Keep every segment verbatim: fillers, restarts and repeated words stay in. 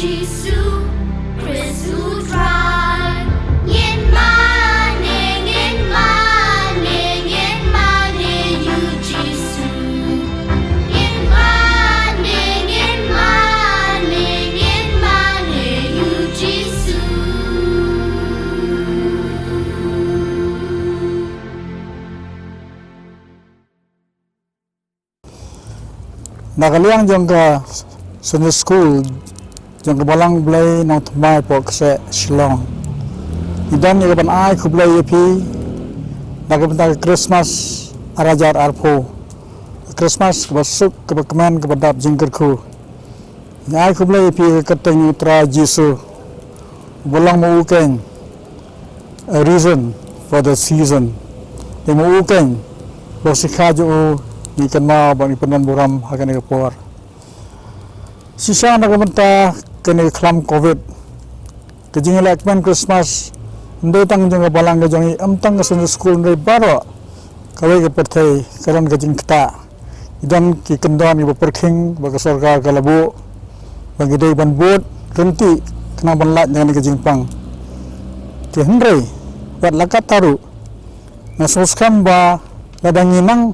Jisu Khrist u Trai. Ngin mane, ngin mane, ngin mane ïa u Jisu. Ngin mane, ngin mane, ngin mane ïa u Jisu. Na ka liang jong ka Sunday School jong ka Balang Blei Nongthymmai Pohkseh Shillong, ngi don ïa ka ban ai khublei ïa phi na ka bynta ka Christmas ar hajar arphew. Ka Christmas kaba suk, kaba kmen, kaba dap jingkyrkhu. Ngi ai khublei ïa phi ha ka kyrteng u Trai Jisu, uba long ma u keiñ a reason for the season. Te ma u keiñ, ba u shikha jong u ngi kynmaw bad ngi pyndonburom ha kane ka por. Shisha na ka bynta kane ka khlam covid, ka jingïalehkmen Christmas ym dei tang jong ka balang ka jong ngi, ym tang ka Sunday School, hynrei baroh kawei ka pyrthei ka don ka jingktah. Ki don ki kyndon kiba pyrkhing ba ka sorkar ka la buh ba ngi dei ban bud ryntih khnang ban lait na kane ka jingpang. Te hynrei wat la katta ruh, nga sngewskhem ba lada ngi nang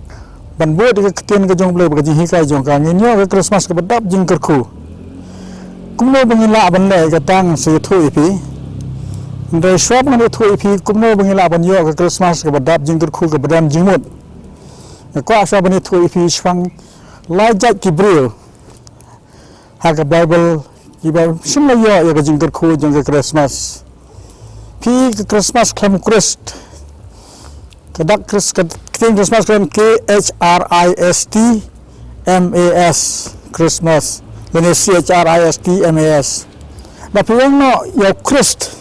ban bud ïa ka ktien ka jong U Blei bad ka jinghikai jong ka, ngin ïoh ka Christmas kaba dap jingkyrkhu. Kumno ba ngi lah ban leh, ka tang sa ïathuh ïa phi. Hynrei shuwa ba ngan ïathuh ïa phi kumno ba ngi lah ban ïoh ka Christmas kaba dap jingkyrkhu, kaba don jingmut, nga kwah shuwa ban ïathuh ïa phi shaphang lai jait ki briew ha ka Baibl kiba shym la ïoh ïa ka jingkyrkhu jong ka Christmas. Phi, ka Christmas khlem u Khrist, ka dak Khrist, ka ktien Christmas khlem K H R I S T M A S, Christmas, lane C H R I S T M A S. Da phi ong noh ïa u Khrist,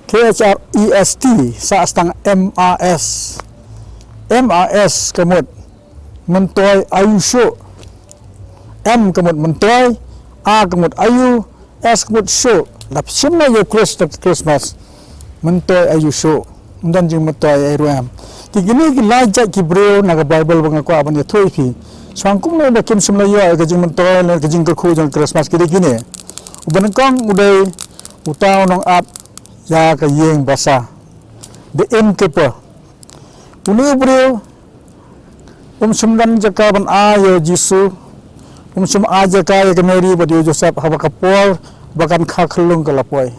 K H R E S T, sa tang M A S. M A S ka mut myntoi aïu shuh. M ka mut myntoi, A ka mut aïu, S ka mut shuh. Lada phi shim noh ïa u Khrist ha ka Christmas, myntoi aïu shuh. Ym don jingmyntoi ei ruh em. Te kine ki lai jait ki briew na ka Baibl ba nga kwah ban ïathuh ïa phi shaphang kumno ba kim shym la ïoh ïa ka jingmyntoi lane ka jingkyrkhu jong ka Christmas, ki dei kine. Uba nyngkong u dei uta u nongap ïa ka ïing basa, the innkeeper. Une u briew um shym don jaka ban ai ïa u Jisu, um shym ai jaka ïa ka Mary bad ïa u Joseph haba ka por ba kan kha khyllung ka la poi.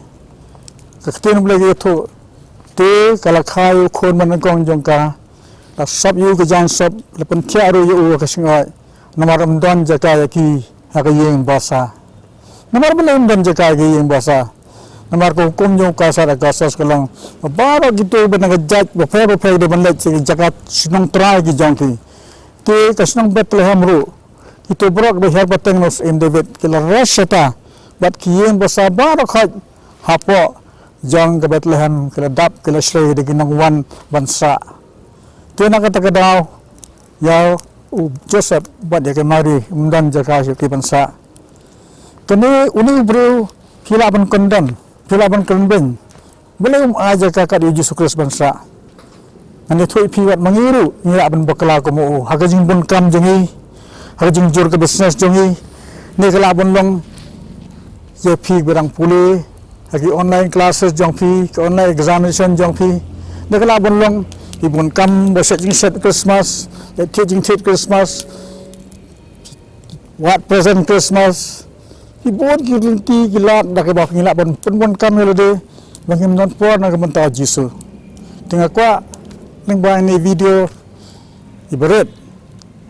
Ka ktien U Blei ka ïathuh, te ka la kha ïa u khun ba nyngkong jong ka, la sop ïa u ka jaiñ sop, la pynthiah ruh ïa u ha ka shngoh, namar ym don jaka ïa ki ha ka ïing basa. Namar balei ym don jaka ïa ki ïing basa? Namar ka hukum jong u Kaisar Augustus ka long ba baroh kito ba na ka jait bapher bapher ki dei ban leit sha ki jaka shnong trai ki jong ki. Te ka shnong Bethlehem ruh, kito baroh kiba hiar pateng na u Syiem David ki la rah shata, bad ki ïing basa baroh khoit hapoh jong ka Bethlehem ki la dap, ki la shlei da ki nongwan ban sah. Te na kata ka daw ïa u Joseph bad ïa ka Mary ym don jaka shuh ki ban sah. Kane, une u briew phi lah ban kren don, phi lah ban kren beiñ. Balei um ai jaka kat ïa u Jisu Khrist ban sah? Ngan ïathuh ïa phi wat ma ngi ruh ngi lah ban bakla kum u ha ka jingbun kam jong ngi, ha ka jingjur ka business jong ngi. Ne ka lah ban long ïa phi ba dang pule ha ki online classes jong phi, ki online examination jong phi. Ne ka lah ban long ki bun kam ba shet jingshet Christmas, ïa thied jingthied Christmas, wad present Christmas. Ki bun ki lynti ki lad da kaba ngi lah ban pynbun kam ïa lade ba ngim don por na ka bynta Jisu. Te nga kwah lyngba ine i video iba rit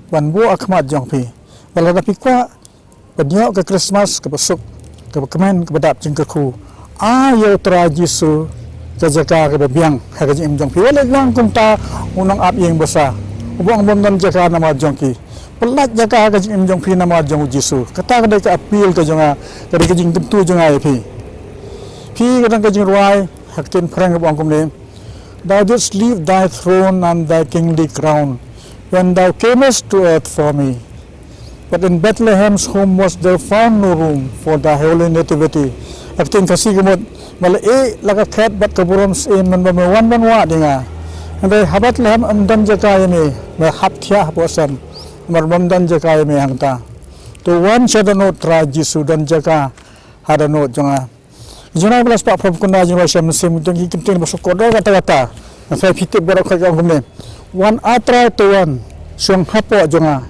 ban buh ha khmat jong phi ba lada phi kwah ban ïoh ka Christmas kaba suk, kaba kmen, kaba dap jingkyrkhu, ai ïa u Trai Jisu ka jaka kaba biang ha ka jingim jong phi. Wat leh lang kumta u nongap ïing basa uba ong bym don jaka namar jong ki. Pyllait jaka ha ka jingim jong phi namar jong u Jisu. Kata ka dei ka appeal ka jong nga, ka dei ka jingkyntu jong nga ïa phi. Phi, ka don ka jingrwai ha ka ktien Phareng kaba ong kumne: Thou didst leave thy throne and thy kingly crown when thou camest to earth for me. But in Bethlehem's home was there found no room for thy holy nativity. Ha ka ktien Khasi ka mut: Ba la ïeh la ka khet bad ka burom syiem mynba me wan ban wad ïa nga. Hynrei ha Bethlehem ym don jaka ïa me, me hap thiah hapoh sem, namar bym don jaka ïa me hangta. To wan sha don, O Trai Jisu, don jaka ha dohnud jong nga. Jong nga ba la spah phraphew khyndai jong nga ba shem mynsiem jong ki ktien ba shu kordor katta katta. Nga sa phi tip baroh khoit ka ong kumne. Wan, A Trai, to wan shong hapoh jong nga.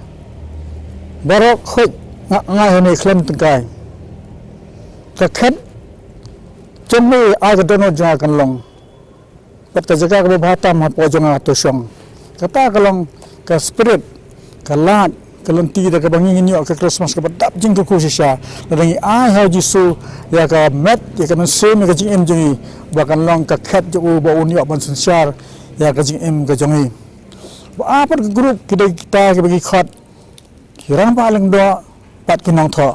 Baroh khoit nga, nga hangne khlem tyngkai. Ka khet jong me ha ka dohnud jong nga kan long. Bad ka jaka kaba bha tam hapoh jong nga to shong. Kata ka long ka spirit, ka lad, ka lynti da kaba ngi ngin ïoh ka Christmas kaba dap jingkyrkhu shisha. Lada ngi ai ha u Jisu ïa ka met, ïa ka mynsiem, ïa ka jingim jong ngi, ba kan long ka khet jong u ba un ïoh ban synshar ïa ka jingim ka jong ngi. Ba ar pat ka group ki dei kita kiba ngi khot, ki rangbah lyngdoh bad ki nongthoh.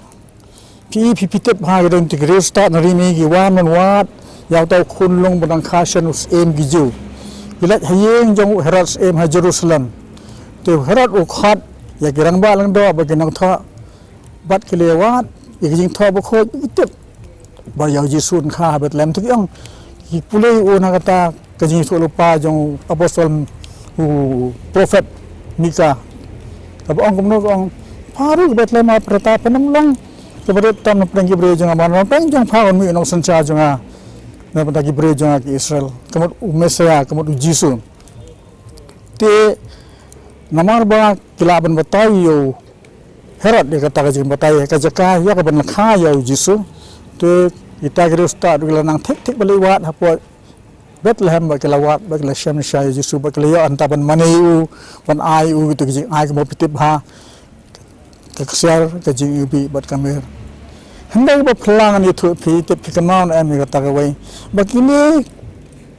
Phi, phi, phi tip ha ka dei ki riewstad na ri mihngi ki wan ban wad ïa uta u khunlung ba dang kha shen u syiem ki Jiw. Ki leit ha ïing jong u Herod syiem ha Jerusalem. Te u Herod u khot ïa ki rangbah lyngdoh bad ki nongthoh bad ki la wad ïa ki jingthoh bakhuid, ki tip ba ïa u Jisu un kha ha Bethlehem. Te ki ong, ki pule ïa u na kata ka jingïathuhlypa jong u apostol, u prophet Mika, kaba ong kumno, ka ong, pha ruh ka Bethlehem ha pyrta, pynlong kaba rit tam na pdeng ki briew jong nga, ba na pdeng jong pha un mih u nongsynshar jong nga na bynta ki briew jong nga ki Israel, ka mut u Messiah, ka mut u Jisu. Te namar ba ki lah ban batai ïa u Herod ïa kata ka jingbatai, ka jaka ïa kaban kha ïa u Jisu. Te kita ki riewstad ruh ki la nang thik thik ba la wad hapoh Bethlehem, ba ki la wad, ba ki la shem sha ïa u Jisu, ba ki la ïoh hangta ban mane ïa u, ban ai ïa u kita ki jingai kumba phi tip ha ka ksiar, ka jingiwbih bad ka myrrh. Hynrei ba phylla ngan ïathuh, phi tip, phi kynmaw ne em ïa kata kawei, ba kine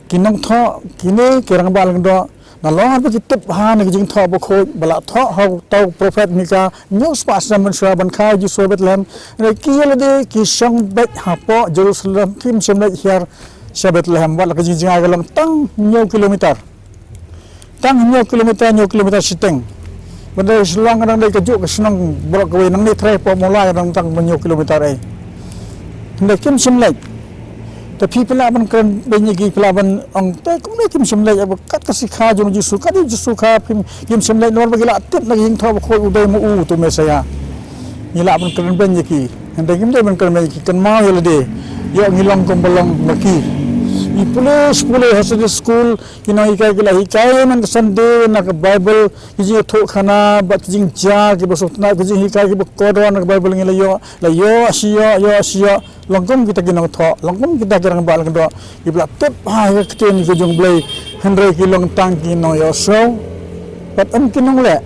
ki nongthoh, kine ki rangbah lyngdoh, nalor ba ki tip ha kane ka jingthoh bakhuid ba la thoh ha uta u prophet Mika hynñiew spah snem mynshuwa ban kha ïa u Jisu ha Bethlehem, hynrei ki ïa lade ki shong beit hapoh Jerusalem, kim shym leit hiar sha Bethlehem, wat la ka jingjngai ka long tang hynñiew kilometer. Tang hynñiew kilometer, hynñiew kilometer shiteng. Ban da Shillong ka dang dei kajuh ka shnong baroh kawei, nangne trai hapoh Mawlai ka dang tang hynñiew kilometer ei. Hynrei kim shym leit. Te phi, phi lah ban kren beiñ ïa ki, phi lah ban ong, te kumno kim shym leit, ba kat ka sikha jong u Jisu, kat u Jisu kha, kim, kim shym leit, namar ba ki la tip na ka jingthoh bakhuid u dei ma u uta u Messiah. Ngi lah ban kren beiñ ïa ki, hynrei ngim dei ban kren beiñ ïa ki, kynmaw ïa lade. Ïoh ngi long kumba long ma ki. Ngi pule, pule ha Sunday school, ki nonghikai ki la hikai man ka Sunday na ka Bible, ki jingïathuhkhana bad ki jingjia kiba sngewtynnat, ki jinghikai kiba kordor na ka Bible ngi la ïoh, la ïoh shi ïoh, ïoh shi ïoh. Long kum kita ki nongthoh, long kum kita ki rangbah lyngdoh, kiba la tip ha ka ktien ka jong U Blei, hynrei ki long tang ki nongïohsngew bad ym ki nongleh.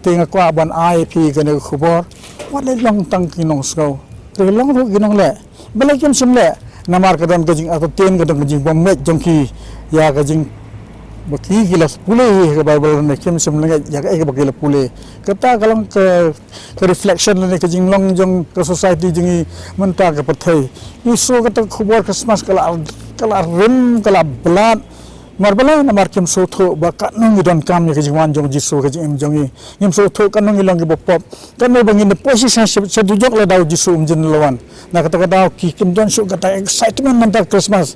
Te nga kwah ban ai ïa phi kane ka khubor, wat leit long tang ki nongsngew, te long ruh ki nongleh. Balei kim shym leh? Namar ka don ka jingartatien, ka don ka jingbym ngeit jong ki ïa ka jing, ba ki, ki la pule ïa ka Bible ne kim shym leh ïa kaei kaba ki la pule. Kata ka long ka, ka reflection lane ka jinglong jong ka society jong ngi mynta ka pyrthei. Ngi sngew kata ka khubor Christmas ka la, ka la rim, ka la blad. Namar balei? Namar kim sngewthuh ba katno ngi donkam ïa ka jingwan jong U Jisu ha ka jingim jong ngi. Ngim sngewthuh katno ngi long kiba pop. Katno ba ngin da poi shisha sha, sha dujok lada U Jisu um jin la wan. Na kata ka daw ki kim don shuh kata excitement mynta Christmas.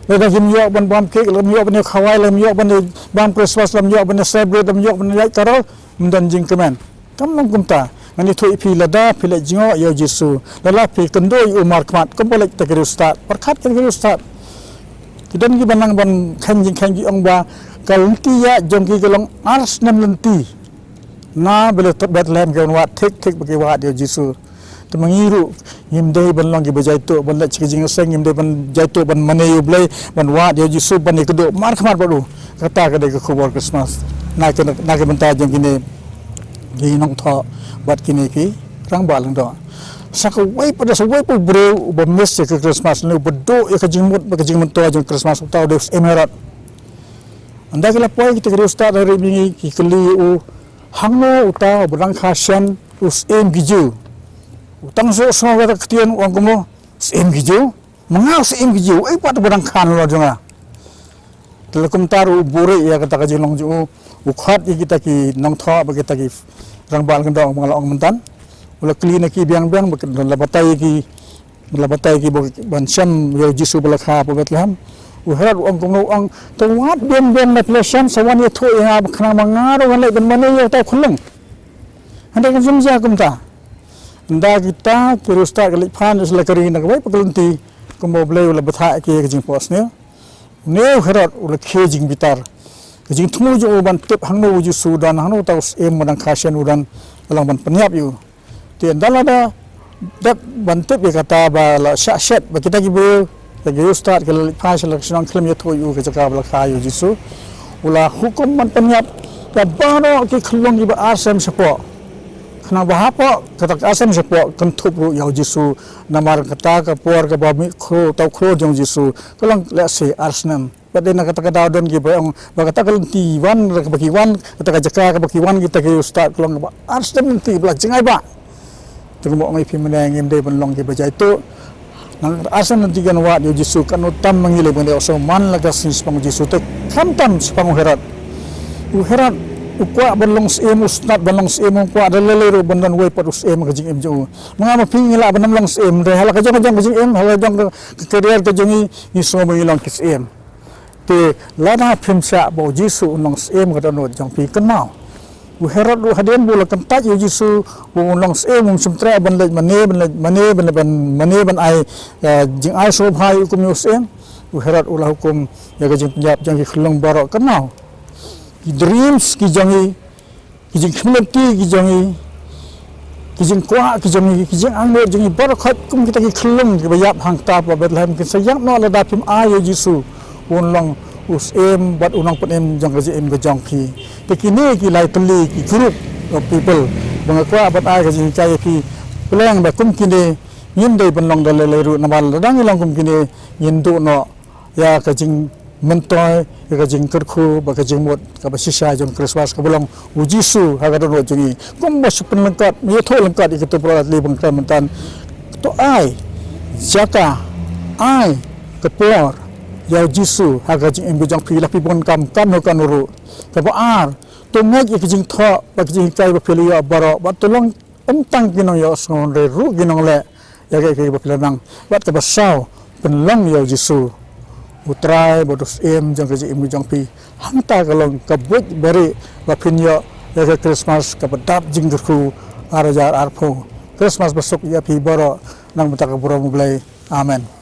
Lada kim ïoh ban bam cake, lada kim ïoh ban ïa khawai, lada kim ïoh ban ïa bam Christmas, lada kim ïoh ban ïa celebrate, lada kim ïoh ban ïa carol, ym don jingkmen. Kam long kumta. Ngan ïathuh ïa phi, lada phi leit jngoh ïa U Jisu, lada phi kynduh ïa u markhmat, kumba leit kita ki riewstad, pyrkhat kita ki riewstad. Ki don kiba nang ban kheiñ jingkheiñ, ki ong ba ka lynti ïaid jong ki ka long ar snem lynti. Na ba la Bethlehem ki wan wad, thik thik ba ki wad ïa U Jisu. Te ma ngi ruh ngim dei ban long kiba jaituh ban leit sha ka jingïaseng, ngim dei ban jaituh ban mane ïa U Blei, ban wad ïa U Jisu, ban ïakynduh markhmat bad u. Kata ka dei ka khubor Christmas na ka, na ka bynta jong kine ki nongthoh bad kine ki rangbah lyngdoh. Sa kawei pat, sa kawei pat u briew uba miss ïa ka Christmas, ne uba duh ïa ka jingmut bad ka jingmyntoi jong Christmas, uta u dei u Syiem Herod. Ynda ki la poi kita ki riewstad na ri mihngi, ki kylli ïa u, hangno uta uba dang kha shen u Syiem ki Jiw? U tang sngewsynei kata ka ktien, u ong kumno, Syiem ki Jiw? Ma nga u Syiem ki Jiw, ei pat uba dang kha nalor jong nga. Te la kumta ruh u buhrieh ïa kata ka jinglong jong u, u khot ïa kita ki nongthoh bad kita ki rangbah lyngdoh ba nga la ong mynta. U la kylli na ki biang biang, bad la batai ïa ki, la batai ïa ki ba, ban shem ïa U Jisu ba la kha hapoh Bethlehem. U Herod u ong kumno, u ong, to wat biang biang, lada phi la shem sa wan ïathuh ïa nga, khnang ba nga ruh ngan leit ban mane ïa uta u khunlung. Hynrei kam shym jia kumta. Ynda kita ki riewstad ki leit phai sha la ka ri na kawei pat ka lynti, kumba U Blei u la bthah ïa ki ka jingphohsniew. Une u Herod u la khie jingbitar. Ka jingthmu jong u ban tip hangno u Jisu u don, hangno uta u syiem ba dang kha shen u don, ka long ban pynïap ïa u. Te ynda la da dep ban tip ïa kata ba la shah shet ba kita ki briew, kita ki riewstad ki la leit phai sha la ka shnong khlem ïathuh ïa u ka jaka ba la kha ïa u Jisu, u la hukum ban pynïap ïa baroh ki khyllung kiba ar snem shapoh. Khnang ba hapoh kata ka ar snem shapoh kynthup ruh ïa u Jisu, namar kata ka por kaba mih khlur, uta u khlur jong u Jisu ka long lehse ar snem. Bad dei na kata ka daw don kiba ong ba kata ka lynti wan, kaba ki wan, kata ka jaka kaba ki wan kita ki riewstad ka long kaba ar snem lynti ba la jngai ba. Te kumba ong ïa phi mynne, ngim dei ban long kiba jaituh. Nang ar snem lynti kan wad ïa u Jisu, katno tam ma ngi lei ban ïohsngew man la ka sngi shaphang u Jisu, te khamtam shaphang u Herod. U Herod u kwah ban long syiem, u sngewtynnat ban long syiem, u kwah da lei lei ruh ban don uwei pat u syiem ha ka jingim jong u. Ma nga ma phi ngi lah ban ym long syiem, hynrei ha la ka jong ka jong ka jingim, ha la ka jong ka career ka jong ngi, ngi sngew ba ngi long ki syiem. Te lada phim shah ba u Jisu un long syiem ka dohnud jong phi, kynmaw. U Herod ruh hadien ba u la kyntait ïa u Jisu ba un long syiem, um shym treh ban leit mane, ban leit mane, ban, ban mane, ban ai, eh, jingai sngewbha ïa u kum ïa u syiem. U Herod u la hukum ïa ka jingpynïap jong ki khyllung baroh, kynmaw. Ki dreams ki jong ngi, ki jingkmen lynti ki jong ngi, ki jingkwah ki jong ngi, ki jingangnud jong ngi baroh khoit kum kita ki khyllung kiba ïap hangta ha Bethlehem kin sa ïap noh lada phim ai ïa u Jisu un long u syiem bad u nongpynim jong ka jingim ka jong phi. Te kine ki lai tylli ki group of people ba nga kwah ban ai ka jinghikai ïa phi, pleng ba kum kine ngim dei ban long da lei lei ruh, namar lada ngi long kum kine ngin duh noh ïa ka jingmyntoi, ïa ka jingkyrkhu bad ka jingmut kaba shisha jong Christmas kaba long u Jisu ha ka dohnud jong ngi. Kumba shu pynlyngkot, ïathuh lyngkot ïa kito baroh, la ïathuh lyngkot mynta. To ai jaka, ai ka por ïa u Jisu ha ka jingim ka jong phi, la phi bun kam, kano kano ruh. Kaba ar, to ngeit ïa ka jingthoh bad ka jinghikai ba phi la ïoh baroh, bad to long ym tang ki nongïohsngew hynrei ruh ki nongleh ïa kaei kaei ba phi la nang. Bad kaba saw, pynlong ïa u Jisu u Trai bad u Syiem jong ka jingim ka jong phi. Hangta ka long ka buit barieh ba phin ïoh ïa ka Christmas kaba dap jingkyrkhu ar hajar arphew. Christmas basuk ïa phi baroh, na ka bynta ka burom U Blei. Amen.